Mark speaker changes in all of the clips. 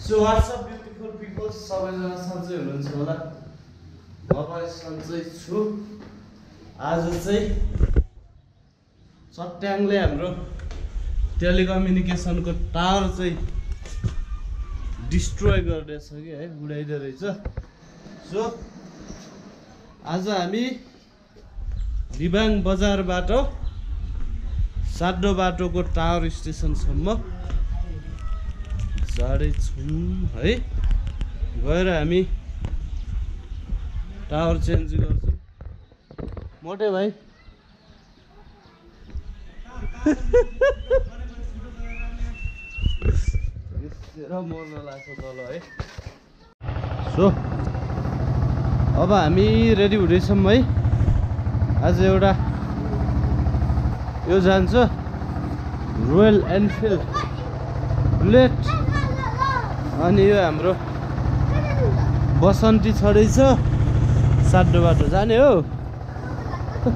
Speaker 1: So what's up beautiful people, सबैजना सन्चै हुनुहुन्छ होला। म पनि सन्चै छु। आज चाहिँ सट्याङले हाम्रो टेलिकम्युनिकेसनको टावर चाहिँ डिस्ट्रोय गर्दैछ कि है, उडाइदै रहेछ। सो आज हामी लिबाङ बजारबाट साड्डो बाटोको टावर स्टेसनसम्म जाँदैछौँ है। गएर हामी टावर चेन्ज गर्छौँ। मोटे भाइ मर्न लाग्छ तल है। सो अब हामी रेडी हुँदैछौँ है। आज एउटा यो जान्छ रोयल एनफिल्ड बुलेट, अनि यो हाम्रो बसन्ती छँदैछ साड्डो बाटो जाने हो।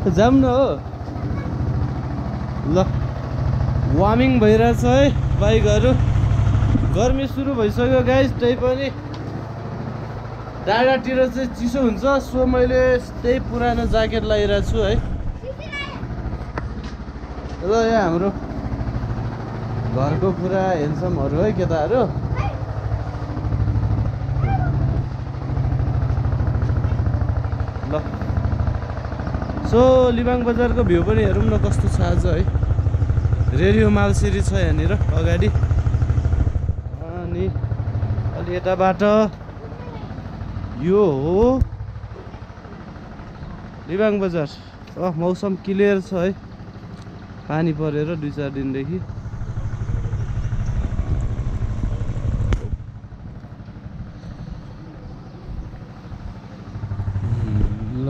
Speaker 1: जाऊँ न हो। ल वार्मिङ भइरहेछ है बाइकहरू। गर्मी सुरु भइसक्यो गाइस। त्यही पनि डाँडातिर चाहिँ चिसो हुन्छ, सो मैले त्यही पुरानो ज्याकेट लगाइरहेको छु है। ल यहाँ हाम्रो घरको पुरा हेन्समहरू है केटाहरू। ल सो लिबाङ बजारको भ्यू पनि हेरौँ न कस्तो छ आज है। रेडियो मालसिरी छ यहाँनिर अगाडि, अनि अलि यताबाट यो हो लिबाङ बजार। मौसम क्लियर छ है, पानी परेर 2-4 दिनदेखि। ल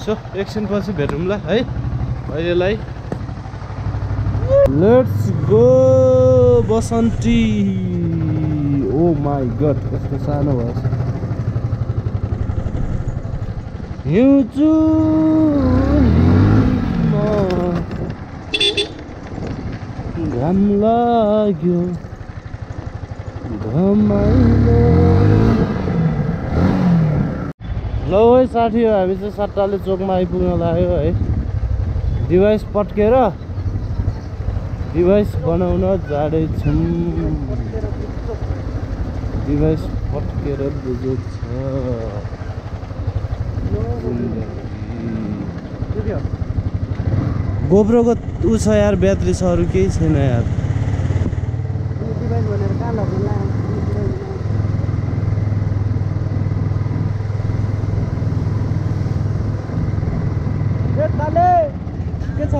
Speaker 1: सो एकछिन पछि भेटौँला है। अहिलेलाई let's go Basanti. Oh my God कस्तो सानो भएछ। हिउँचु घाम लाग्यो घमाइलो। ल है साथी हो, हामी चाहिँ सट्टाले चोकमा आइपुग्न लाग्यो है। डिभाइस पट्केर डिभाइस बनाउन जाँदैछौँ। डिभाइस पट्केर बुझेको छ। गोब्रोको ऊ छ यार, ब्याट्री छ, अरू केही छैन यार। के छ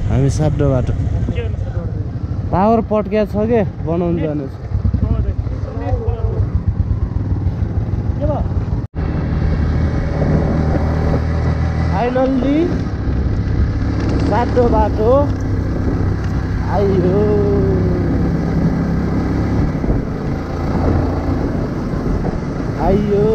Speaker 1: हामी साड्डो बाटो टावर पट्क्या छ के बनाउनु जाने छ। फाइनल्ली साड्डो बाटो आइयो। आइयो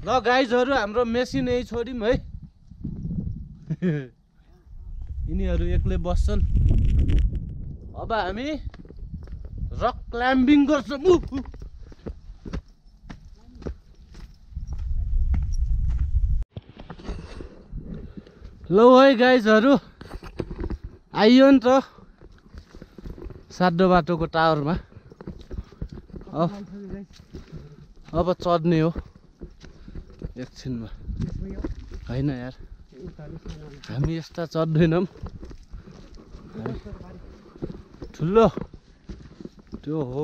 Speaker 1: ल गाइजहरू, हाम्रो मेसिन यही छोड्यौँ है। यिनीहरू एक्लै बस्छन्। अब हामी रक क्लाइम्बिङ गर्छौँ। ल है गाइजहरू, आइयो नि त साड्डो बाटोको टावरमा। अब चढ्ने हो एकछिनमा। होइन यार, हामी यस्ता चढ्दैनौँ। ठुलो त्यो हो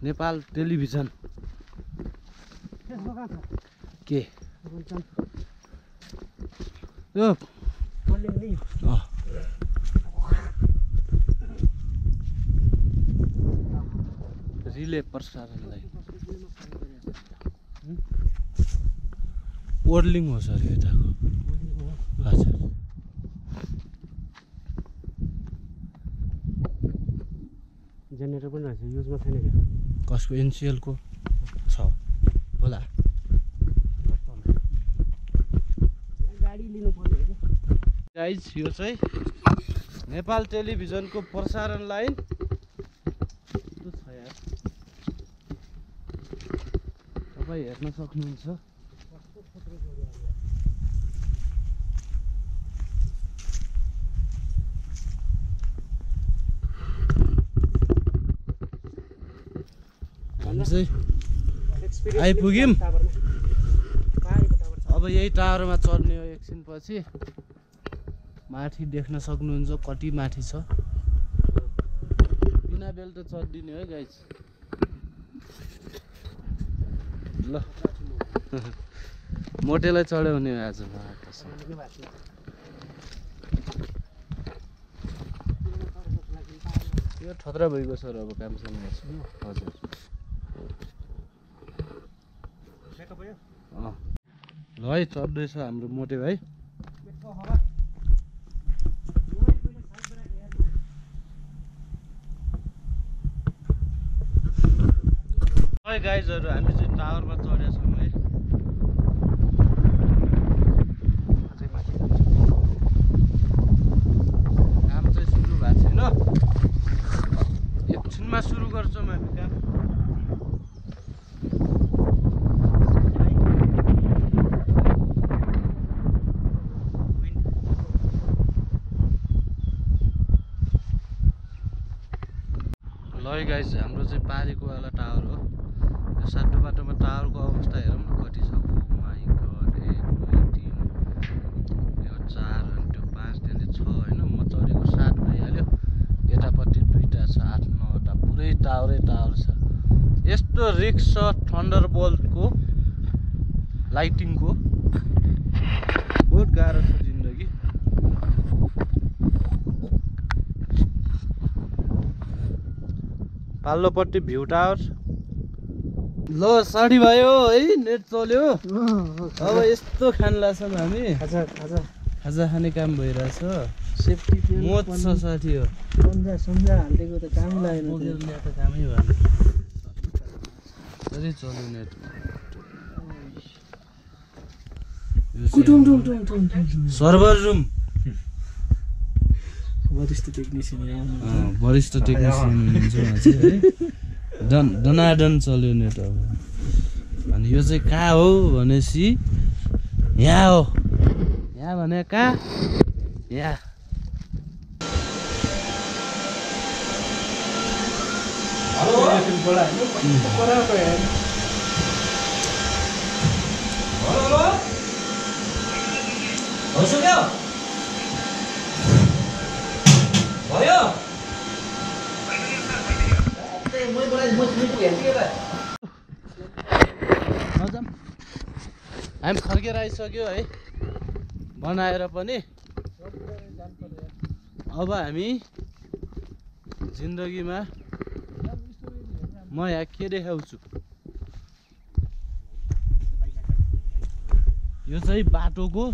Speaker 1: नेपाल टेलिभिजन के यो रिले प्रसारणलाई ओर्लिङ हो सर यताको। हजुर
Speaker 2: जेनेरेटर पनि रहेछ युजमा छैन क्या
Speaker 1: कसको एनसिएल को छ होला
Speaker 2: गाडी लिनु पर्ने हो क्या
Speaker 1: गाइज यो चाहिँ नेपाल टेलिभिजनको प्रसारण लाइन कस्तो छ यार तपाईँ हेर्न सक्नुहुन्छ हामी चाहिँ आइपुग्यौँ अब यही टावरमा चढ्ने हो एकछिनपछि माथि देख्न सक्नुहुन्छ कति माथि छ बिना बेल्ट चढिदिने हो गाइज ल मोटेलाई चढाउने हो आज यो खतरा भइगयो सर अब कामसँग हजुर ल है चढ्दैछ हाम्रो मोटे भाइ है गाइजहरू हामी चाहिँ टावरमा चढेका छौँ है काम चाहिँ सुरु भएको छैन एकछिनमा सुरु गर्छौँ हामी काम है गाइज हाम्रो चाहिँ पारीको वाला टावर हो यो सातो बाटोमा टावरको अवस्था हेरौँ न कति छ माइ गड 1 2 3 यो 4 अनि त्यो 5 त्यसले 6 होइन म चढेको 7 भइहाल्यो यतापट्टि 2टा छ 8 9वटा पुरै टावरै टावर छ यस्तो रिक्स छ थन्डरबोल्टको लाइटिङको बहुत गाह्रो छ जिन्दगी पाल्लोपट्टि भ्यू टावर ल साढी भयो है नेट चल्यो अब यस्तो खान लाग्छौँ हामी खाजा खाने काम भइरहेछ
Speaker 2: सेफ्टी
Speaker 1: मोज छ साथी हो
Speaker 2: सम्झा हालिदिएको त कामै लागेन
Speaker 1: त कामै भएन सरी चल्यो नेट सर्भर रुम
Speaker 2: वरिष्ठ टेक्निसियन
Speaker 1: हुनुहुन्छ है दनादन चल्यो नेट अब अनि यो चाहिँ कहाँ हो भनेपछि यहाँ हो यहाँ भने कहाँ यहाँ हामी फर्केर आइसक्यो है बनाएर पनि अब हामी जिन्दगीमा म यहाँ के देखाउँछु यो चाहिँ बाटोको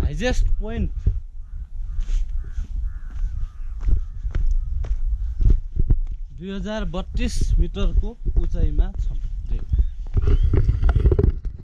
Speaker 1: हाइजेस्ट पोइन्ट $2032 मिटरको उचाइमा छ